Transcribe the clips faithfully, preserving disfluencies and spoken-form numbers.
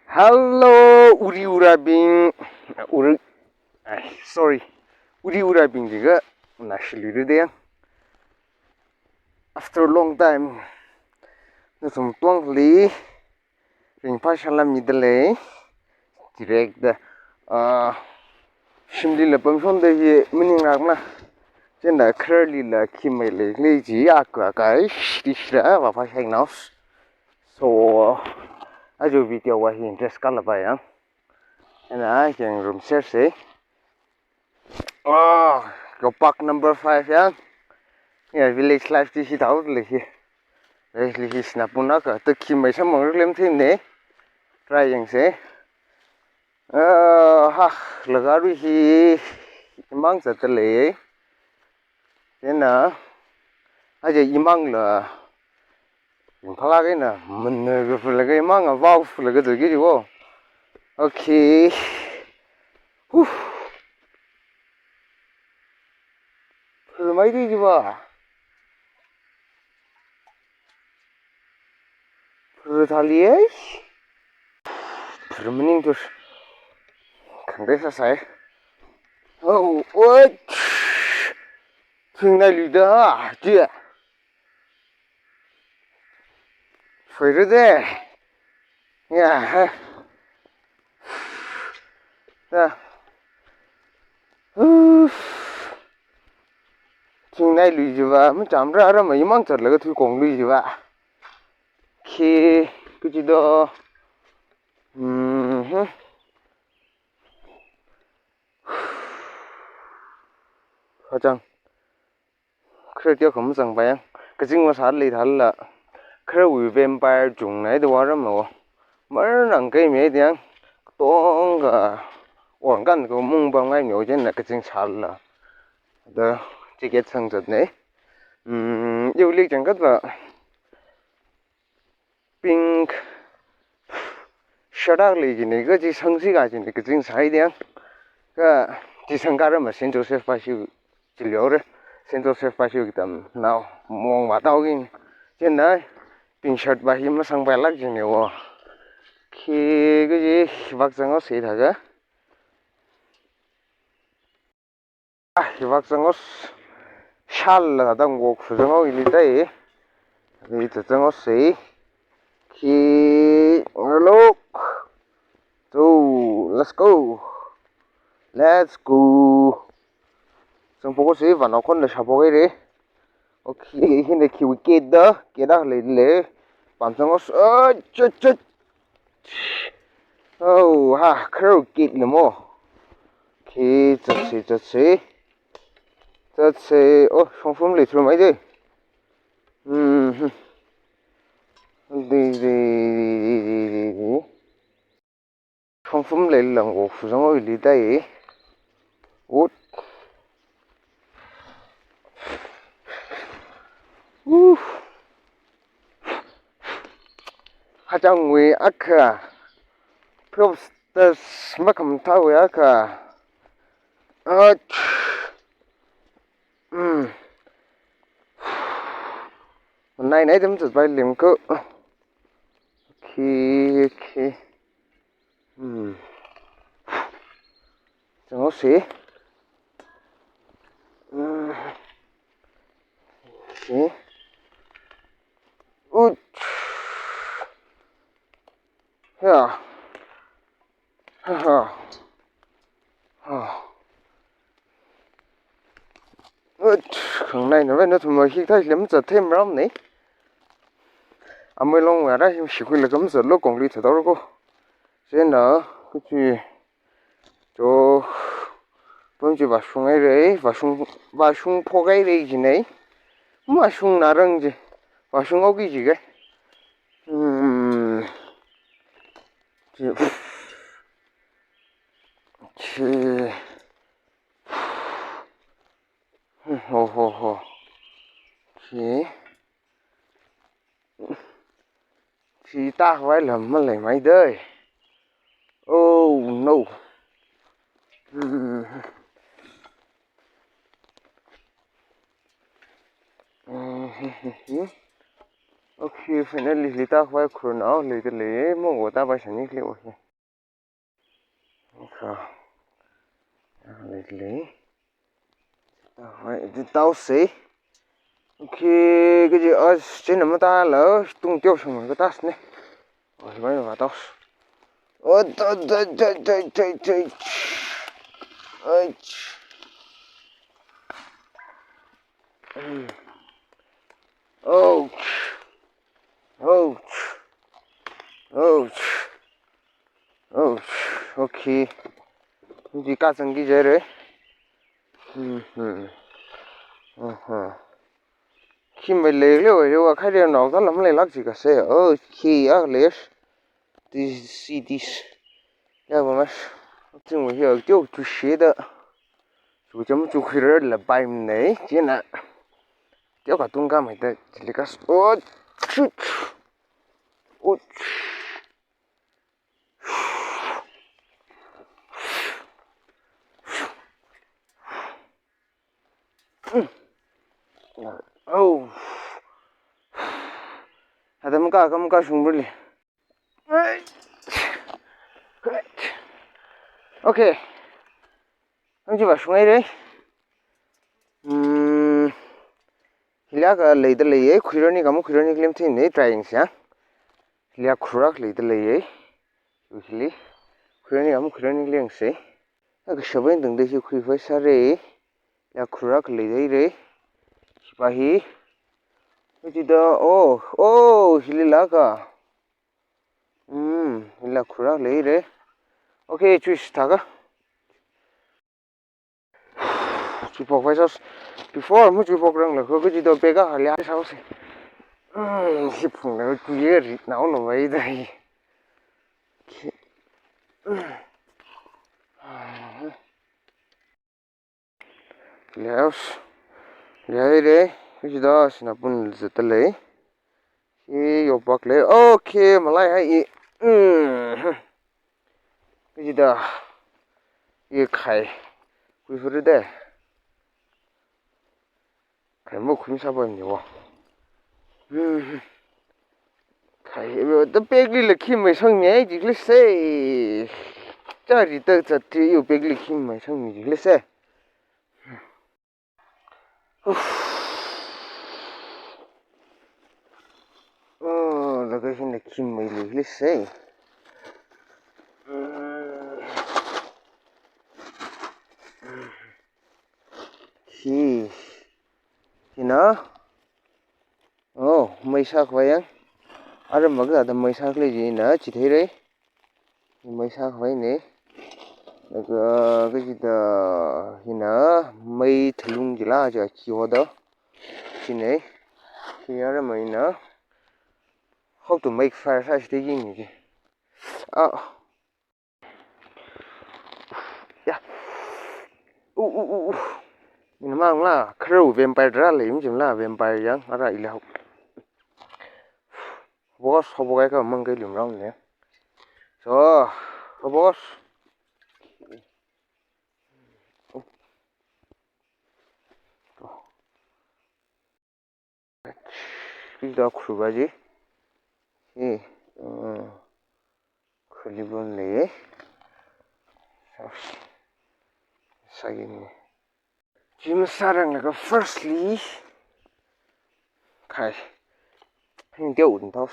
Hello, uri urabing, uri, ai, sorry, uri urabing jiakha, nashi liride. After a long time, nathum tuangli ringphā salam midalei, direct da, ah, shimlila pamshonda hi maningrakla, chieina khararlila khi mei leili chi akha kai, shri shra, vāphā shainaos. So, aja video va hi interest kala pa yang. Ina yang room share se. Ah, yo park number five ya. Ya, village life chi hi tau le hi. Village life hi sina puna ka, to khi mei samang rulem thim ne. Try yangse. Ah, ha, laga rui hi imang zatdalei. Chieina, aja imangla, ringphālāk eina, manna ka phulaga imang, avao phulaga zaki jiwo. Okay. Huh. Phur mai di jiwa. Phur thali ai. Phur maning tur. Khangai sāsai. Oh, oi. Thingnai luida, chi. Phuirade. Ya, ha. Ya. Uff. Thingnai lui jiwa, machamra rama imang zatlaga thui kong lui jiwa. Khi, kachi do. Mhm. Hachang. Kharartiya khamachang pa yang. Kazing masālei thālala. Khararwui vampire chungnai da vāramlo. Marnang kai me diang. Tongka. Organ ko mung pamngai myo chieina kazing sālala. Da jacket sangzatne. Hmm, yo lik changkhat va. Pink. Shadak lei jine, kachi sangsi ka jine, kazing sai diang. Kachi sangkara ma Saint Joseph pa shi chiliore. Saint Joseph pa shi kitam nao mong va tao ging. Chieina pink shirt pa hi masang pailāk jine wo. Khi kachi vak zangao se thaga. Ah, hivak zangos. Shal la dang wok su zangos ili dai. Ili ta zangos sei. Khi ngalok. So, let's go. Let's go. Zang poko sei, vano kon la shapo re. Okay, hina khi wicket da, keda le le. Pam zangos. Ah, chut, chut. Oh, ha, khararwui kit le mo. Khi, zatsei, zatsei. Zatsei, oh, shongfam lei thru mai de. Hmm. Di, di, di. Shongfam lei lang wo fu zang o ili dai. Ut. Uh. Hachangwui akha. Props tas makham thawui akha. Ach. Hmm. Nai nai dem zat bai lim ko. Okay, okay. Hmm. Zang o sei. Hmm. Okay. Ut. Ya. Ha ha. Ha. Ut. Khangnai na ve na thum hi thai lem zat them ram ni. Amui long wa ra him shikui la kam zat lo kong li tha dor ko. Chieina, kuchi. Cho, pam chi vāshung ai rei, vāshung, vāshung phok ai rei jinei. Vāshung narang ji, vāshung oki ji kai. Hmm. Chi, chi, ho, ho, ho. Chi. Chi ta vai lam malei mai dai. Oh no. Hmm. Hmm. Okay, finally, hili tākhavai khurunao leida lei, mongko tāpai shani kle, okay. Okay. Leida lei. Tākhavai, hithāda tāusei. Okay, kaji, ah, chieina matālu, tung teoshang katā sne. Oh, himai matāusei. Oh, da, da, da. Ai. Mm. Ouch. Ouch. Ouch. Ouch. Okay. Hili kazangki jire. Hmm, hmm. Uh-huh. Khi maleilei, leiwa khairei nao tālam leilāk chi kasā. Okay, ah, leis. This, see this. Ya, ba mas. Chingwui hi, teo tu shida. Chu cham chu khira la bai mnei. Chieina. Teo katung ka mai ta, chili kas. Oh, shoot. Oh. Oh. Adam ka, kam ka shung beli. Okay. Ang jiva shung ai re. Hmm. Hili akha leida leiye, khuirani kamu khuirani klim thine, try yangsa. Hili akha khurak leida leiye. Hili. Khuirani kamu khuirani klim yangsa. Akha shabai tangda hi khuipai sāre. Hili akha khurak leida re. Hipa hi. Hithāda, oh, oh, hili laka. Hmm, hili akha khurak leire. Okay, choose thāka. Chuiphok vai sāsa. Before machuiphok rang la, ko kaji do peka hali sāsa. Hmm, hi phung la, chuiye ri, nao no vai dai. Yes. Leire, kachida sinapun zata lei. Hi yopak lei. Okay, malaihai i. Mm. Kachida. I khai. Khuifuride. Khai mo khuimi sāpa ni wo. Mm. Khai, ebe, ta pekli la khi maisangmi ai jikli se. Chari ta chati yo pekli khi maisangmi jikli se. Uff. Oh, laga hin la khi maili li se. Khi. Hina. Oh, mei sākhavai yang. Aram maga da mei sākhalei jina, chitheire. Mei sākhavai ne. Laga, kachida hina, mei thalung jila ja kiwa da. Chine. Chi aram maina. How to make fire sāshite ying ni. Ah. Ya. U, u, u, u. Ina mang la, kharau vampire ra le, imjim la, vampire yang, ara ila hok. Boss, hobo kai ka mang kai lim rang ne. So, boss. Kida khruba ji. Hi, uh, khulibun le. Sagin. Jim sarang laga firstly. Khai. Hin dia un taus.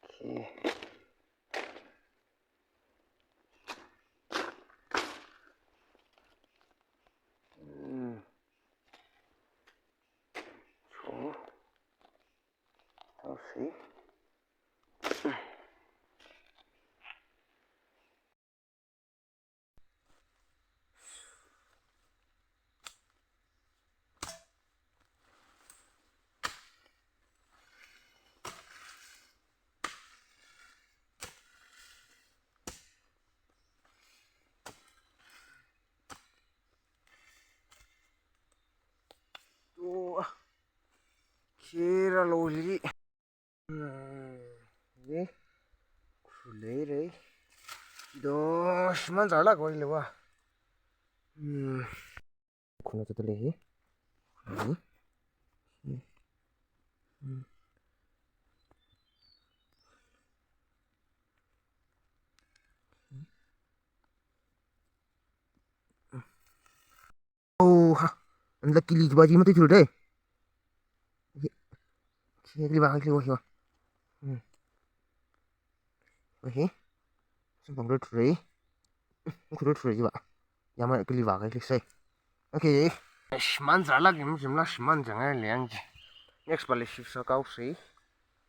Okay. Hmm. So, I'll see. Tua. Kira loli. Hmm, ni. Khulei rei. Do, shimānzārlāk vai lewa. Hmm. Khuna chata lei hi. Hmm. Hmm. Oh, ha. Unluckily, jiba ji mati thul dai. Hi. Hi, kali ba, kali ba, hi ba. Hmm. Hi. Sumpang ro thul dai. Khu ro thul dai jiba. Yama kali ba, kali sai. Okay. Shimānzārlāk yam jimla shimānzāngai liang ji. Next pali shift sākao sai.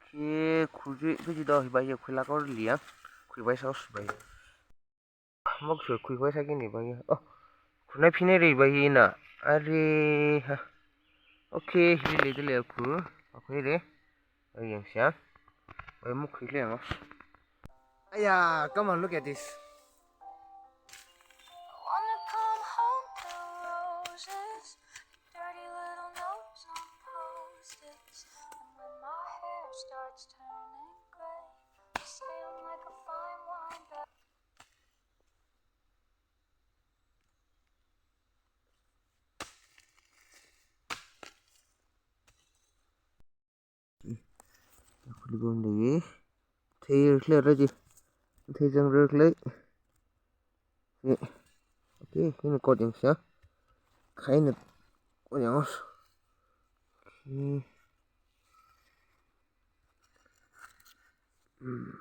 Khi khu ji, khu ji do hi ba ye khuilākao liang. Khuivai sāo sai ba ye. Mok sui khuivai sāki ni ba ye. Oh, khunai phinai ri ba ye na. Are ha. Okay, hi le le khu. Akhui re. Ai yang sia. Ai mok khui le yang. Aya, come on, look at this. Wanna come home to roses, dirty little notes on post-its, and when my hair starts turning gray, stay on like a fine wine. Khuli bom lei. Thei khalei ra ji. Thei zang ra khalei. Okay, hina kot yang sia. Khaina kot yang os. Okay. Hmm.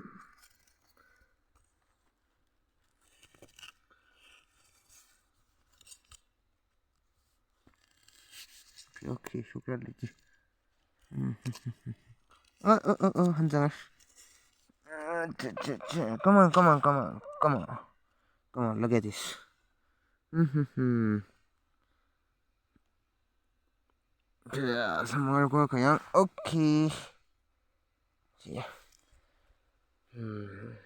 Okay, okay, shukran lei ji. Hmm. Ah, ah, ah, ah, hanjang. Ah, che, che, che. Come on, come on, come on, come on. Come on, look at this. Hmm, hmm, hmm. Yeah, somewhere ko kayang. Okay. Yeah. Hmm.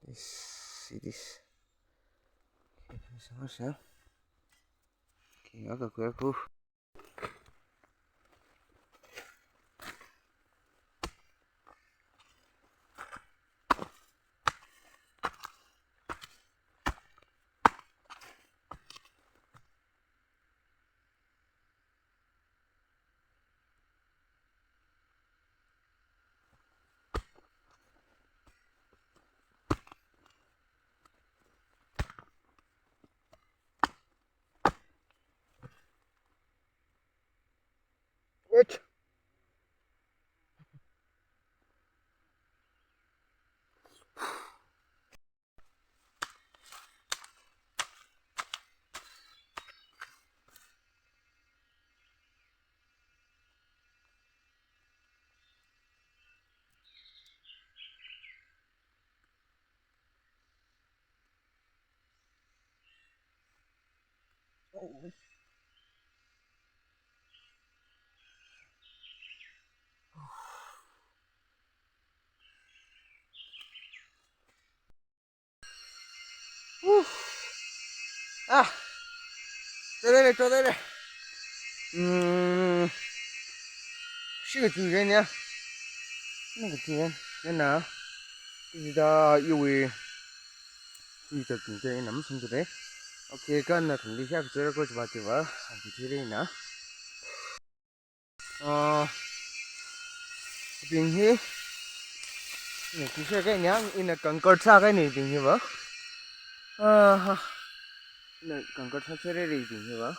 This, see this. Okay, this one, yeah. Okay, okay, okay, cool. Wait. Woo. Ah. Tadere, tadere. Hmm. Shi kachi ren ya. Na kachi ren. Nana. Ida iwi. Ida kachi ren na masung ture. Okay, kana kangli ya kachi ren ko chaba tiwa. Kachi ren na. Ah, bing hi. Ina kisa kai niang, ina kangkar sa kai ni bing hi ba. Ah, ha. Ina kangkar sa chere re bing hi ba.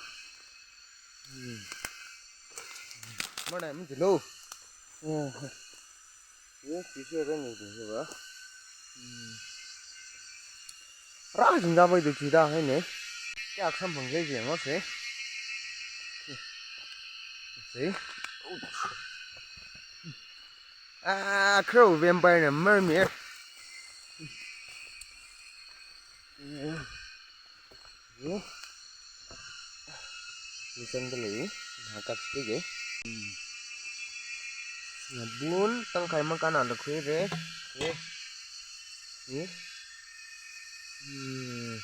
Hmm. Mana mun jelo. Ah, ha. Yo, kisa kai ni bing hi ba. Hmm. Rā jingda bai du jida hai ne. Kya kham phang jai jai mo se. Se. Ah, crow vampire na mermaid. Yo. Ni sang da lei. Na kat ke ke. Ngabun tangkhai makana la khui re. Ye. Ye. Hmm.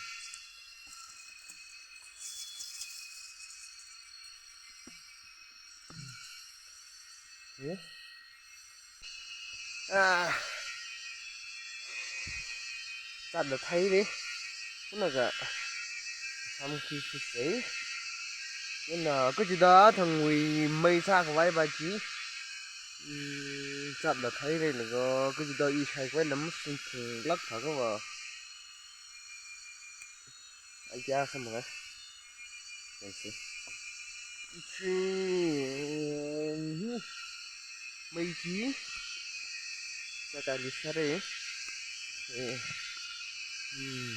Ye. Ah. Zatla theire. Kunaka samki shisei. Kuna kachida thangwui mei sākhavai va chi. Hmm, zatla theire laga kachida ishai khavai lam sungphunglāk thākha va. Ai kya samra. Let's see. Chi, hmm. Mei chi. Kata lisare. Eh. Hmm.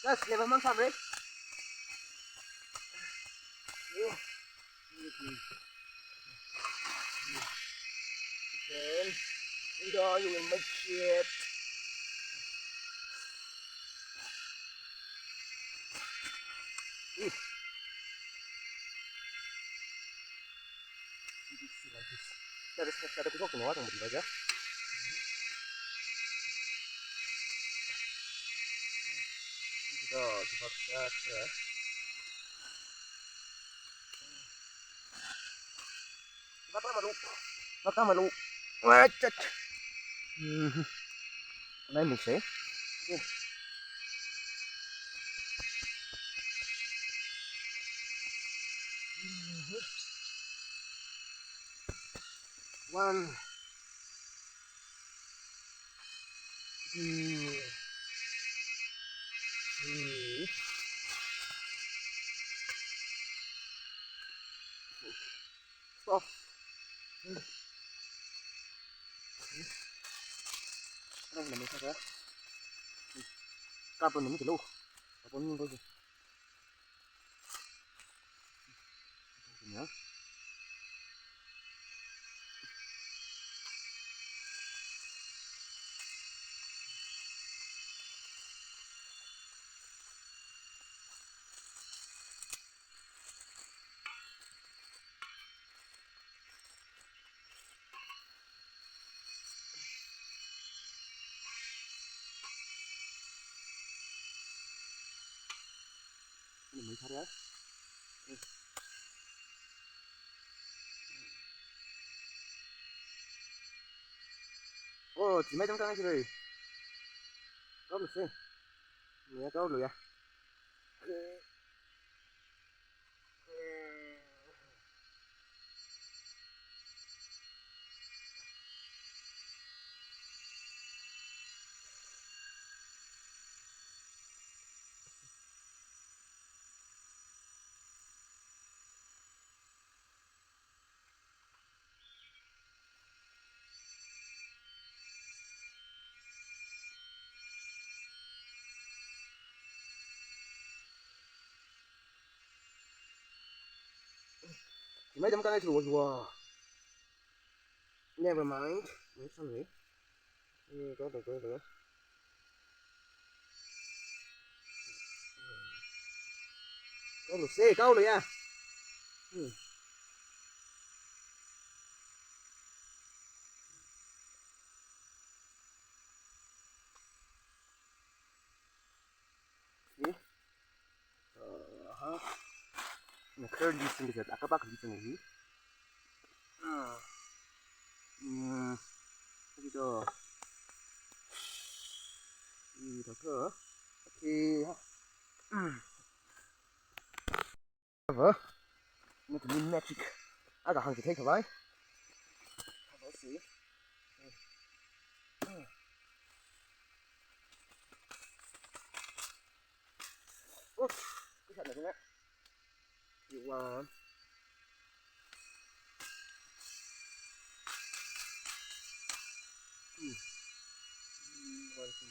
Guys, level mang samre. Okay. Enjoy, you will make it. Like this. That is, that is also not on the budget. So, it's about that, uh, Mata malu. Mata malu. Wachat. Hmm. Let me see. One. Two. Three. Stop. Rang na mesa ka. Kapun na mukilo. Kapun ni ko. Ya. Ini mei thar ya. Oh, chi mei dam kang chi rei. Kau lu se. Mei kau lu ya. Chi mei dam kang ai chu wa. Never mind. Wait, sorry. Hmm, go, go, go, go. Kau lu se, kau lu ya. Hmm. Ni? Aha. Na kar li sing zat, akaba kar li sing hi. Ah. Hmm. Gitu. Gitu ke. Okay. Hmm. Apa? Ini kami magic. Agak hang kita kawai. Apa sih? Uf, kusat na sini. Iwan. Hmm. Hmm, one, two.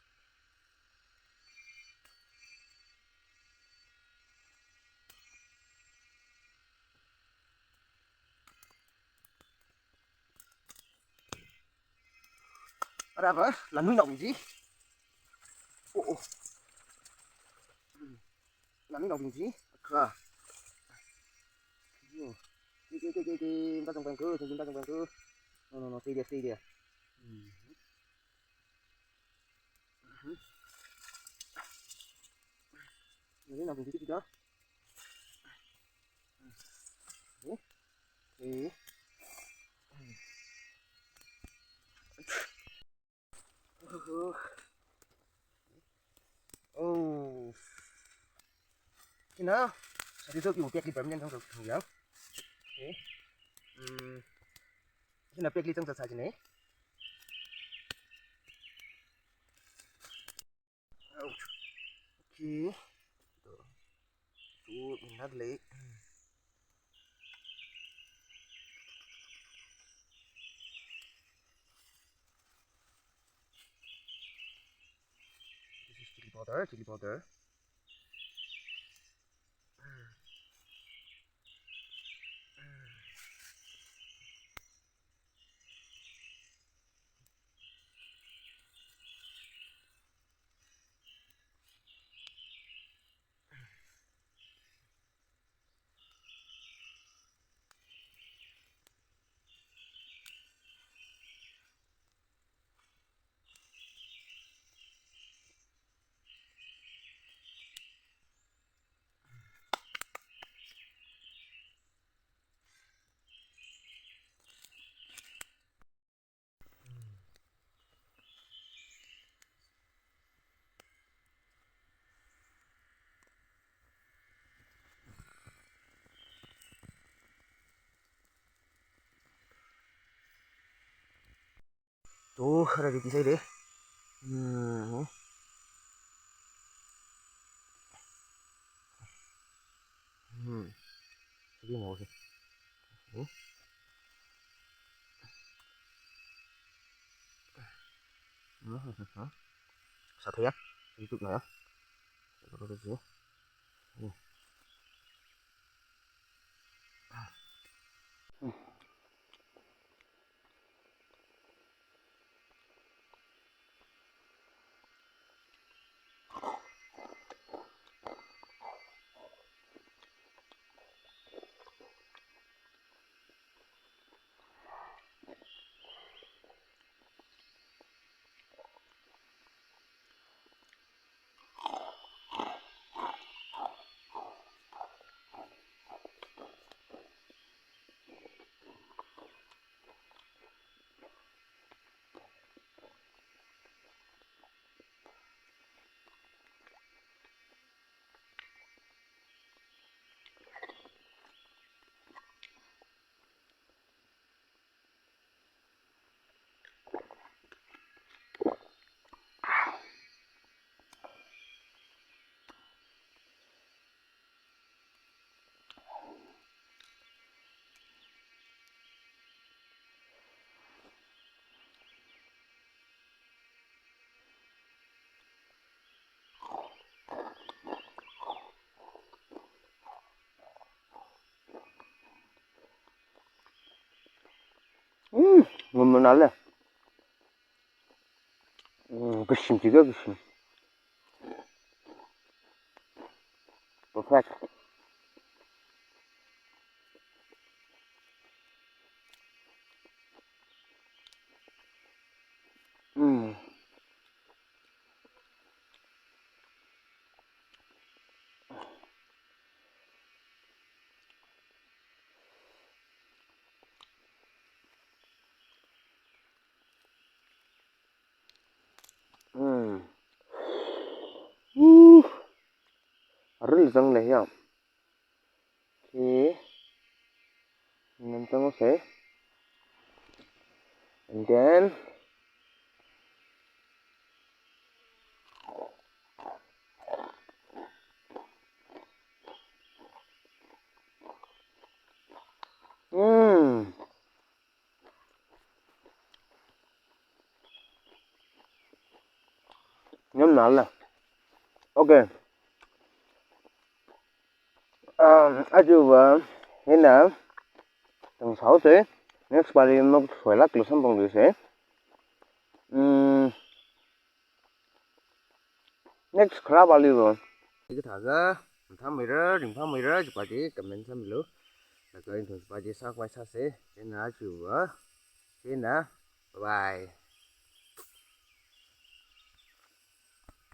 Ara ba, lanui naobing chi. Oh, oh. Hmm. Lanui naobing chi. Kha. Yo. Ke, ke, ke, ke, ke. Mta zangpang ko, mta zangpang ko. No, no, no, stay there, stay there. Hmm. Mhm. Lanui naobing chi, chi, chi. Eh? Eh? Oh. China, sari to ki upek li permanent thang thang yang. Eh? Hmm. China pek li thang thang sa chine. Ouch. Okay. Tu, tu, minat lei. This is chili powder, chili powder. Tu, ready kisai de. Hmm. Hmm. Sige mo, okay. Hmm. Hmm, hmm, hmm. Sa thei ya. Sa thei ya. Hmm. Hmm, ngun mana le. Hmm, kashim tiga kashim. Perfect. Hmm. Hmm. Zang lei ya. Okay. Ngan zang se. And then, mm. Yum nala. Okay. Um, aja va, hina, tang sao se, next pali nok soilak lu sampang lu se. Mm, next kharā pali va. Ika thaga, tham mira, ring tham mira, chipati comment samilu. Laga ring tham chipati sak vai sa se, hina aja va, hina, bye bye.